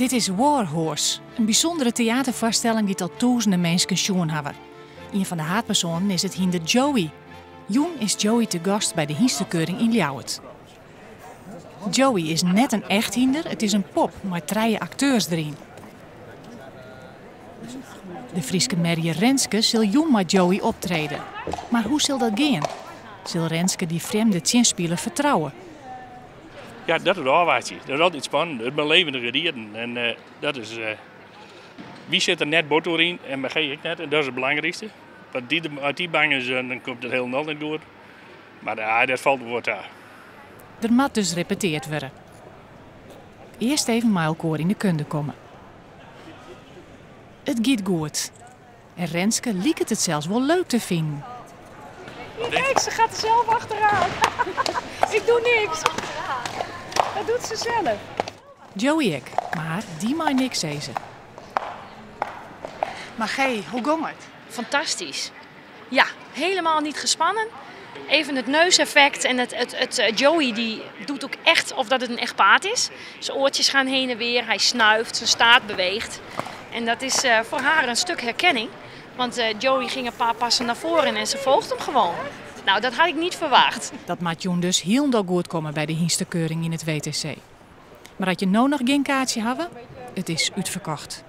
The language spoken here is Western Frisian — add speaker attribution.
Speaker 1: Dit is War Horse, in bysûndere teaterfoarstelling dy't al tûzenen minsken sjoen hawwe. Ien fan de haadpersoanen is it hynder Joey. Jûn is Joey te gast by de hynstekeuring yn Ljouwert. Joey is net in echt hynder, it is in pop mei trije akteurs deryn. De Fryske merje Renske sil jûn mei Joey optrede. Mar hoe sil dat gean? Sil Renske dy frjemde tsjinspiler fertrouwe?
Speaker 2: Ja, dat is ôfwachtsjen. Dat is altyd spannend. It binne levendige dieren. En eh, dat is. Eh, wy sitte der net bot oer yn en Margé ek net. En dat is it belangrykste. Want dy, as dy bang is, eh, dan komt it hielendal net goed. Mar ja, dat falt wol ta.
Speaker 1: Der moat dus repeteard wurde. Earst even mei elkoar yn de kunde komme. It giet goed. En Renske liket it sels wol leuk te finen.
Speaker 3: Kijk, ze gaat er zelf achteraan. Ik doe niks. Dat doet ze zelf.
Speaker 1: Joey ek, mar dy mei niks sizze. Margé, hoe gong it?
Speaker 3: Fantastisch. Ja, helemaal niet gespannen. Even het neuseffect en het Joey die doet ook echt of dat het een echt paard is. Zijn oortjes gaan heen en weer, hij snuift, zijn staart beweegt. En dat is voor haar een stuk herkenning. Want Joey ging een paar passen naar voren en ze volgt hem gewoon. Nou, dat had ik niet verwacht.
Speaker 1: Dat moat jûn dus hielendal goed komme by de hynstekeuring yn it WTC. Mar as je no noch gjin kaartsje hawwe, it is útferkocht.